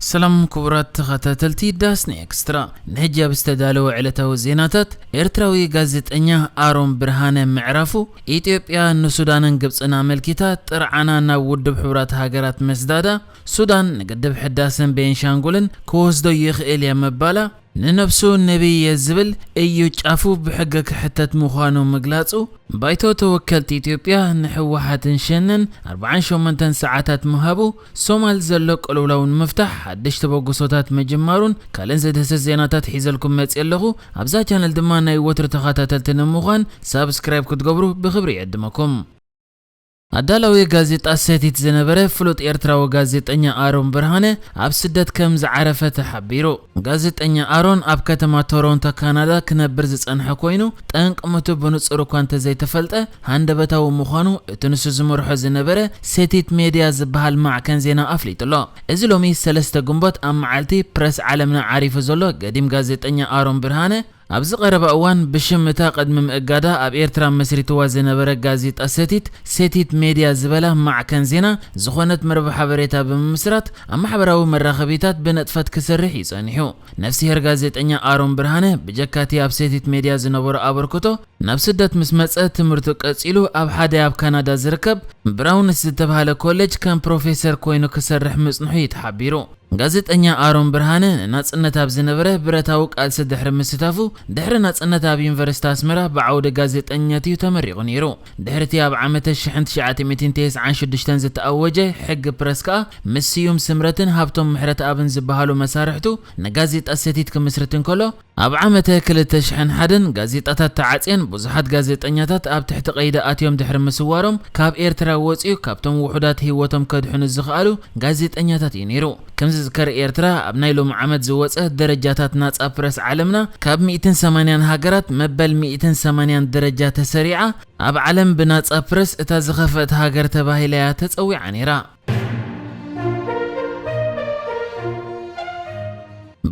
ሰላም ክቡራት ተኸታተልቲ ዳስኒ ኤክስትራ፣ ንሕጂ ኣብ ዝተዳለወ ዕለታዊ ዜናታት፣ ኤርትራዊ ጋዜጠኛ ኣሮን ብርሃነ ምዕራፉ፣ ኢትዮጵያ ንሱዳንን ግብጽን ኣመልኪታ ጥርዓና ናብ ውድብ ሕቡራት ሃገራት መስዳዳ፣ ሱዳን ንግድብ ሕዳሰን ቤንሻንጉልን ክወስዶ ይኽእል እየ ምባላ፣ ንነብሱ ነቢይ እየ ዝብል እዩ ጫፉ ብሕጊ ክሕተት ምዃኑ ምግላጹ፣ ባይቶ ተወከልቲ ኢትዮጵያ ንህወሓትን ሸነን ኣርብዓን ሸሞንተን ሰዓታት ምሃቡ፣ ሶማል ዘሎ ቅልውላው ንምፍታሕ ሓድሽ ተበግሶታት ምጅማሩን ካልእን ዝድህስስ ዜናታት ሒዘልኩም መጽእ ኣለኹ። ኣብዛ ቻነል ድማ ናይ ወትሩ ተኸታተልቲ ንምዃን ሳብስክራይብ ክትገብሩ ብኽብሪ ይዕድመኩም። ኣዳላዊ ጋዜጣ ሰቲት ዝነበረ ፍሉጥ ኤርትራዊ ጋዜጠኛ ኣሮን ብርሃነ ኣብ ስደት ከም ዝዓረፈ ተሓቢሩ። ጋዜጠኛ ኣሮን ኣብ ከተማ ቶሮንቶ ካናዳ ክነብር ዝጸንሐ ኮይኑ፣ ጠንቂ ሞቱ ብንጹር እኳ እንተዘይተፈልጠ፣ ሃንደበታዊ ምዃኑ እቲ ንሱ ዝመርሖ ዝነበረ ሰቲት ሜድያ ዝበሃል ማዕከን ዜና ኣፍሊጡ ኣሎ። እዚ ሎሚ ሰለስተ ግንቦት ኣብ መዓልቲ ፕረስ ዓለምና ዓሪፉ ዘሎ ገዲም ጋዜጠኛ ኣሮን ብርሃነ፣ ኣብዚ ቀረባ እዋን ብሽም እታ ቅድሚ ምእጋዳ ኣብ ኤርትራ መስሪትዋ ዝነበረ ጋዜጣ ሰቲት፣ ሰቲት ሜድያ ዝበላ ማዕከን ዜና ዝኾነት መርበብ ሓበሬታ ብምምስራት ኣብ ማሕበራዊ መራኸቢታት ብነጥፈት ክሰርሕ እዩ ጸኒሑ። ነፍስሄር ጋዜጠኛ ኣሮን ብርሃነ ብጀካቲ ኣብ ሰቲት ሜድያ ዝነበሮ ኣበርክቶ፣ ናብ ስደት ምስ መጸ ትምህርቱ ቀጺሉ ኣብ ሓደ ኣብ ካናዳ ዝርከብ ብራውንስ ዝተባህለ ኮሌጅ ከም ፕሮፌሰር ኮይኑ ክሰርሕ ምጽንሑ እዩ ተሓቢሩ። ጋዜጠኛ ኣሮን ብርሃነ ንናጽነት ኣብ ዝነበረ ብረታዊ ቃልሲ ድሕሪ ምስታፉ፣ ድሕሪ ናጽነት ኣብ ዩኒቨርሲቲ ኣስመራ ብዓውዲ ጋዜጠኝነት እዩ ተመሪቑ ነይሩ። ድሕሪቲ ኣብ ዓመተ ሽሕን ትሽዓተ ሚእትን ተስዓን ሽዱሽተን ዝተኣወጀ ሕጊ ፕረስ ከኣ ምስ ስዩም ስምረትን ሃብቶም ምሕረትኣብን ዝበሃሉ መሳርሕቱ ንጋዜጣ ሰቲት ክምስርት እንከሎ፣ ኣብ ዓመተ ክልተ ሽሕን ሓደን ጋዜጣታት ተዓጽየን፣ ብዙሓት ጋዜጠኛታት ኣብ ትሕቲ ቀይዲ ኣትዮም ድሕሪ ምስዋሮም፣ ካብ ኤርትራ ወጺኡ ካብቶም ውሑዳት ህይወቶም ከድሕኑ ዝኸኣሉ ጋዜጠኛታት እዩ ነይሩ። ከም ዝዝከር፣ ኤርትራ ኣብ ናይ ሎሚ ዓመት ዝወጸ ደረጃታት ናጻ ፕረስ ዓለምና፣ ካብ ሚእትን ሰማንያን ሃገራት መበል ሚእትን ሰማንያን ደረጃ ተሰሪዓ፣ ኣብ ዓለም ብናጻ ፕረስ እታ ዝኸፍአት ሃገር ተባሂላ እያ ተጸዊዓ ነይራ።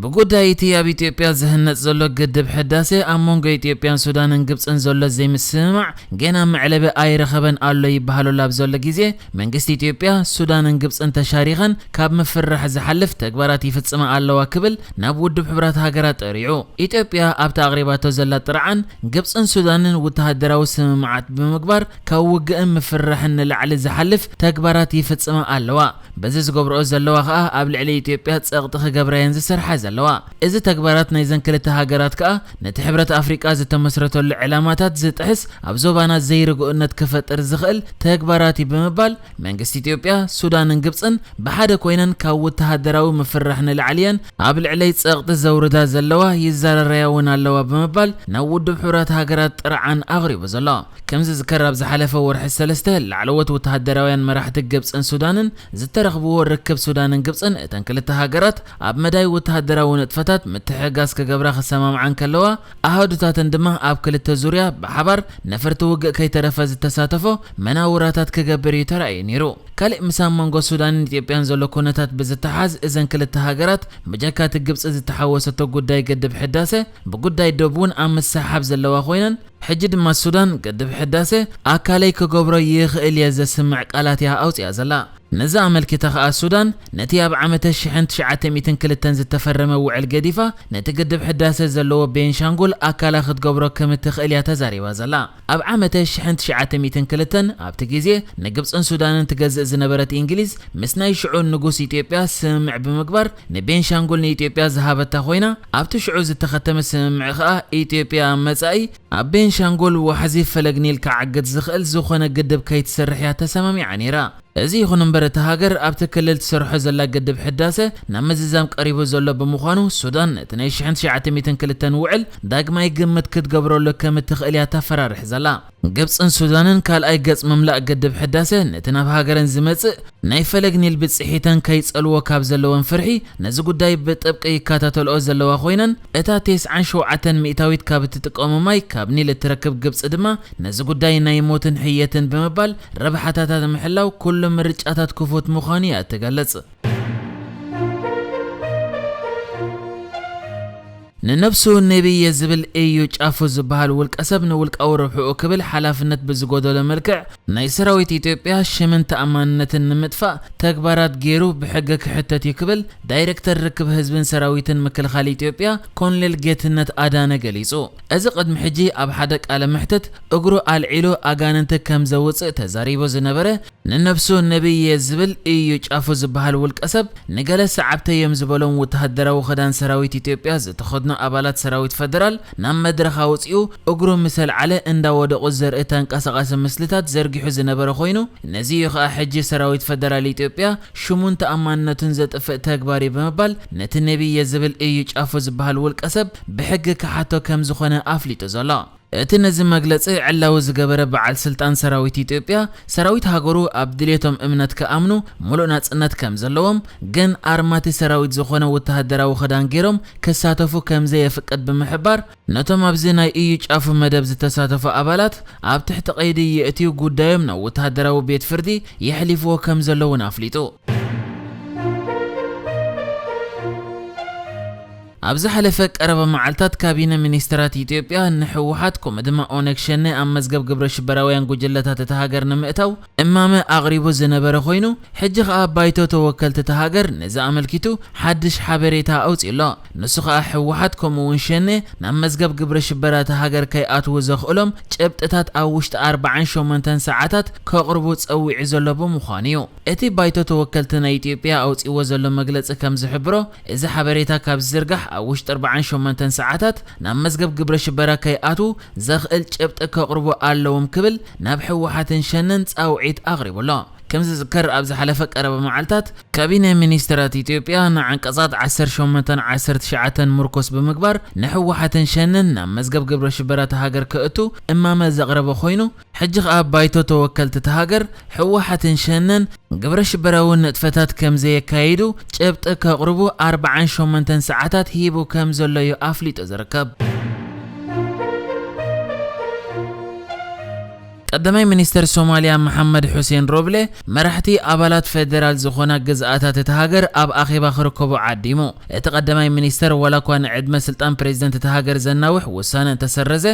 ብጉዳይ እቲ ኣብ ኢትዮጵያ ዝህነጽ ዘሎ ግድብ ሕዳሴ፣ ኣብ መንጎ ኢትዮጵያን ሱዳንን ግብጽን ዘሎ ዘይምስምማዕ ገና መዕለቢ ኣይረኸበን ኣሎ ይበሃለሉ ኣብ ዘሎ ግዜ፣ መንግስቲ ኢትዮጵያ ሱዳንን ግብጽን ተሻሪኸን ካብ ምፍርራሕ ዝሓልፍ ተግባራት ይፍጽማ ኣለዋ ክብል ናብ ውድብ ሕቡራት ሃገራት ጠሪዑ። ኢትዮጵያ ኣብቲ ኣቕሪባቶ ዘላ ጥርዓን፣ ግብጽን ሱዳንን ወተሃደራዊ ስምምዓት ብምግባር ካብ ውግእን ምፍርራሕን ንላዕሊ ዝሓልፍ ተግባራት ይፍጽማ ኣለዋ። በዚ ዝገብርኦ ዘለዋ ከኣ ኣብ ልዕሊ ኢትዮጵያ ጸቕጢ ክገብራ እየን ዝሰርሓ ዘለዋ። እዚ ተግባራት ናይዘን ክልተ ሃገራት ከኣ ነቲ ሕብረት ኣፍሪቃ ዝተመስረተሉ ዕላማታት ዝጥሕስ፣ ኣብ ዞባና ዘይርግኡነት ክፈጥር ዝኽእል ተግባራት እዩ ብምባል፣ መንግስቲ ኢትዮጵያ፣ ሱዳንን ግብጽን ብሓደ ኮይነን ካብ ወተሃደራዊ ምፍርራሕ ንላዕሊ እየን ኣብ ልዕለይ ጸቕጢ ዘውርዳ ዘለዋ፣ ይዘራረያ እውን ኣለዋ ብምባል ናብ ውድብ ሕቡራት ሃገራት ጥርዓን ኣቕሪቡ ዘሎ። ከም ዝዝከር፣ ኣብ ዝሓለፈ ወርሒ ሰለስተ ላዕለዎት ወተሃደራውያን መራሕቲ ግብጽን ሱዳንን ዝተረኽብዎ ርክብ፣ ሱዳንን ግብጽን እተን ክልተ ሃገራት ኣብ መዳይ ወተሃደራዊ ንጥፈታት ምትሕግጋዝ ክገብራ ክሰማምዓ እንከለዋ፣ ኣሃዱታተን ድማ ኣብ ክልተ ዙርያ ብሓባር ነፈርቲ ውግእ ከይተረፈ ዝተሳተፎ መናውራታት ክገብር እዩ ተራእዩ ነይሩ። ካልእ ምስ ኣብ መንጎ ሱዳንን ኢትዮጵያን ዘሎ ኩነታት ብዝተሓዝ፣ እዘን ክልተ ሃገራት ብጀካቲ ግብጺ ዝተሓወሰቶ ጉዳይ ግድብ ሕዳሰ፣ ብጉዳይ ዶብ እውን ኣብ ምስሓብ ዘለዋ ኮይነን፣ ሕጂ ድማ ሱዳን፣ ግድብ ሕዳሰ ኣካለይ ክገብሮ ይኽእል እየ ዘስምዕ ቃላት እያ ኣውጺኣ ዘላ። ነዚ ኣመልኪታ ከኣ ሱዳን፣ ነቲ ኣብ ዓመተ ሽሕን ትሽዓተ ሚእትን ክልተን ዝተፈረመ ውዕል ገዲፋ፣ ነቲ ግድብ ሕዳሰ ዘለዎ ቤንሻንጉል ኣካላ ክትገብሮ ከም እትኽእል እያ ተዛሪባ ዘላ። ኣብ ዓመተ ሽሕን ትሽዓተ ሚእትን ክልተን ኣብቲ ግዜ ንግብጽን ሱዳንን ትገዝእ ዝነበረት እንግሊዝ፣ ምስ ናይ ሽዑ ንጉስ ኢትዮጵያ ስምምዕ ብምግባር ንቤንሻንጉል ንኢትዮጵያ ዝሃበታ ኮይና፣ ኣብቲ ሽዑ ዝተኸተመ ስምምዕ ከኣ ኢትዮጵያ ኣብ መጻኢ ኣብ ቤንሻንጉል ዋሕዚ ፈለግ ኒል ክዓግት ዝኽእል ዝኾነ ግድብ ከይትሰርሕ እያ ተሰማሚዓ ነይራ። እዚ ይኹን እምበር፣ እታ ሃገር ኣብቲ ክልል ትሰርሖ ዘላ ግድብ ሕዳሰ ናብ ምዝዛም ቀሪቡ ዘሎ ብምዃኑ፣ ሱዳን ነቲ ናይ ሽሕን ትሽዓተ ሚእትን ክልተን ውዕል ዳግማይ ግምት ክትገብረሉ ከም እትኽእል እያ ተፈራርሕ ዘላ። ግብጽን ሱዳንን ካልኣይ ገጽ ምምላእ ግድብ ሕዳሰ ነቲ ናብ ሃገረን ዝመጽእ ናይ ፈለግ ኒል ብጽሒተን ከይጸልዎ ካብ ዘለወን ፍርሒ፣ ነዚ ጉዳይ ብጥብቂ ይከታተልኦ ዘለዋ ኮይነን፣ እታ ተስዓን ሸውዓተን ሚእታዊት ካብ እትጥቀሞ ማይ ካብ ኒል እትረክብ ግብጺ ድማ፣ ነዚ ጉዳይ ናይ ሞትን ሕየትን ብምባል ረብሓታታ ንምሕላው ኩሉ ምርጫታት ክፉት ምዃኑ እያ እትገልጽ። ንነብሱ ነቢይ እየ ዝብል እዩ ጫፉ ዝበሃል ውልቀ ሰብ ንውልቃዊ ረብሕኡ ክብል ሓላፍነት ብዝጎደሎ መልክዕ ናይ ሰራዊት ኢትዮጵያ ሽምን ተኣማንነትን ንምጥፋእ ተግባራት ገይሩ ብሕጊ ክሕተት እዩ ክብል ዳይሬክተር ርክብ ህዝብን ሰራዊትን ምክልኻል ኢትዮጵያ ኮሎኔል ጌትነት ኣዳነ ገሊጹ። እዚ ቅድሚ ሕጂ ኣብ ሓደ ቃለ መሕትት እግሩ ኣልዒሉ ኣጋንንቲ ከም ዘውጽእ ተዛሪቡ ዝነበረ ንነብሱ ነቢይ እየ ዝብል እዩ ጫፉ ዝበሃል ውልቀ ሰብ ንገለ ሰዓብተይ እዮም ዝበሎም ወተሃደራዊ ክዳን ሰራዊት ኢትዮጵያ ዝተኸድኑ ኣባላት ሰራዊት ፈደራል ናብ መድረኽ ኣውጺኡ እግሩ ምስ ኣልዓለ እንዳወደቑ ዘርኢ ተንቀሳቓሲ ምስልታት ዘርጊሑ ዝነበረ ኮይኑ፣ ነዚ እዩ ከኣ ሕጂ ሰራዊት ፈደራል ኢትዮጵያ ሽሙን ተኣማንነቱን ዘጥፍእ ተግባር እዩ ብምባል ነቲ ነቢይ እየ ዝብል እዩ ጫፉ ዝበሃል ውልቀ ሰብ ብሕጊ ክሓቶ ከም ዝኾነ ኣፍሊጡ ዘሎ። እቲ ነዚ መግለጺ ዕላዊ ዝገበረ በዓል ስልጣን ሰራዊት ኢትዮጵያ፣ ሰራዊት ሃገሩ ኣብ ድልየቶም እምነት ክኣምኑ ሙሉእ ናጽነት ከም ዘለዎም፣ ግን ኣርማቲ ሰራዊት ዝኾነ ወተሃደራዊ ክዳን ገይሮም ክሳተፉ ከም ዘየፍቅድ ብምሕባር፣ ነቶም ኣብዚ ናይ እዩ ጫፉ መደብ ዝተሳተፉ ኣባላት ኣብ ትሕቲ ቀይዲ የእትዩ ጉዳዮም ናብ ወተሃደራዊ ቤት ፍርዲ የሕሊፍዎ ከም ዘለውን ኣፍሊጡ። ኣብ ዝሓለፈ ቀረባ መዓልታት ካቢነ ሚኒስትራት ኢትዮጵያ ንህወሓት ከምኡ ድማ ኦነግ ሸኔ ኣብ መዝገብ ግብረ ሽበራውያን ጉጅለታት እታ ሃገር ንምእታው እማመ ኣቕሪቡ ዝነበረ ኮይኑ፣ ሕጂ ከኣ ባይቶ ተወከልቲ እታ ሃገር ነዚ ኣመልኪቱ ሓድሽ ሓበሬታ ኣውጺኡ ኣሎ። ንሱ ከኣ ህወሓት ከምኡ እውን ሸኔ ናብ መዝገብ ግብረ ሽበራ እታ ሃገር ከይኣትዉ ዘኽእሎም ጭብጥታት ኣብ ውሽጢ ኣርባዓን ሸሞንተን ሰዓታት ከቕርቡ ጸዊዑ ዘሎ ብምዃኑ እዩ። እቲ ባይቶ ተወከልቲ ናይ ኢትዮጵያ ኣውጺእዎ ዘሎ መግለጺ ከም ዝሕብሮ፣ እዚ ሓበሬታ ካብ ዝዝርጋሕ ኣብ ውሽጢ ኣርባዓን ሸሞንተን ሰዓታት ናብ መዝገብ ግብረ ሽበራ ከይኣትዉ ዘኽእል ጭብጢ ከቕርቡ ኣለዎም ክብል ናብ ህወሓትን ሸነን ጻውዒት ኣቕሪቡ ኣሎ። ከም ዝዝከር ኣብ ዝሓለፈ ቀረባ መዓልታት ካቢነ ሚኒስትራት ኢትዮጵያ ንዓንቀጻት ዓሰርተ ሸሞንተን ዓሰርተ ትሽዓተን ምርኮስ ብምግባር ንህወሓትን ሸነን ናብ መዝገብ ግብረ ሽበራ እታ ሃገር ከእቱ እማመ ዘቕረበ ኮይኑ፣ ሕጂ ከኣ ባይቶ ተወከልቲ እታ ሃገር ህወሓትን ሸነን ግብረ ሽበራዊ ንጥፈታት ከም ዘየካይዱ ጭብጢ ከቕርቡ ኣርባዓን ሸሞንተን ሰዓታት ሂቡ ከም ዘሎ እዩ ኣፍሊጡ ዝርከብ። ቀዳማይ ሚኒስተር ሶማልያ መሓመድ ሑሴን ሮብሌ መራሕቲ ኣባላት ፌደራል ዝኾና ግዝኣታት እታ ሃገር ኣብ ኣኼባ ክርከቡ ዓዲሙ። እቲ ቀዳማይ ሚኒስተር ዋላ እኳ ንዕድመ ስልጣን ፕሬዝደንት እታ ሃገር ዘናውሕ ውሳነ እንተሰረዘ፣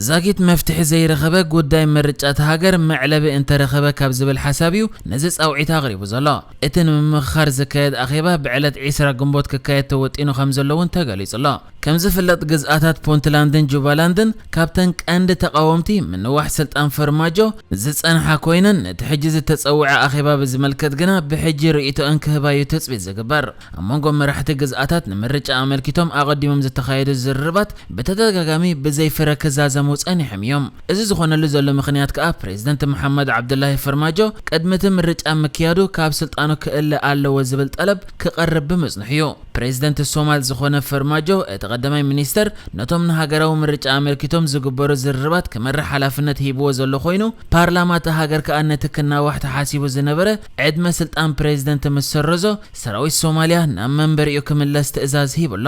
ዛጊት መፍትሒ ዘይረኸበ ጉዳይ ምርጫ እታ ሃገር መዕለቢ እንተረኸበ ካብ ዝብል ሓሳብ እዩ ነዚ ጻውዒት ኣቕሪቡ ዘሎ። እቲ ንምምኽኻር ዝካየድ ኣኼባ ብዕለት ዒስራ ግንቦት ክካየድ ተወጢኑ ከም ዘሎ እውን ተገሊጹ ኣሎ። ከም ዝፍለጥ ግዝኣታት ፑንትላንድን ጁባላንድን ካብተን ቀንዲ ተቓወምቲ ምንዋሕ ስልጣን ፈርማጆ ዝጸንሓ ኮይነን፣ ነቲ ሕጂ ዝተጸውዐ ኣኼባ ብዝምልከት ግና ብሕጂ ርእይቶአን ክህባዩ ትጽቢት ዝግበር። ኣብ መንጎ መራሕቲ ግዝኣታት ንምርጫ ኣመልኪቶም ኣቐዲሞም ዝተኻየዱ ዝርርባት ብተደጋጋሚ ብዘይ ፍረ ክዛዘሙ ጸኒሖም እዮም። እዚ ዝኾነሉ ዘሎ ምኽንያት ከኣ ፕሬዝደንት መሓመድ ዓብዱላሂ ፈርማጆ ቅድሚ እቲ ምርጫ ምክያዱ ካብ ስልጣኑ ክእለ ኣለዎ ዝብል ጠለብ ክቐርብ ብምጽንሑ እዩ። ፕሬዝደንት ሶማል ዝኾነ ፈርማጆ፣ እቲ ቀዳማይ ሚኒስተር ነቶም ንሃገራዊ ምርጫ ኣመልኪቶም ዝግበሩ ዝርርባት ክመርሕ ሓላፍነት ሂብዎ ዘሎ ኮይኑ፣ ፓርላማ እታ ሃገር ከኣ ነቲ ክናዋሕ ተሓሲቡ ዝነበረ ዕድመ ስልጣን ፕሬዝደንት ምስ ሰረዞ፣ ሰራዊት ሶማልያ ናብ መንበሪኡ ክምለስ ትእዛዝ ሂቡ ኣሎ።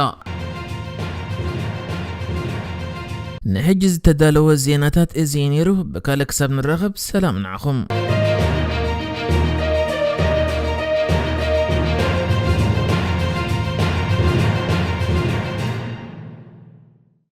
ንሕጂ ዝተዳለወ ዜናታት እዚ እዩ ነይሩ። ብካልእ ክሳብ ንራኸብ ሰላም ንዓኹም።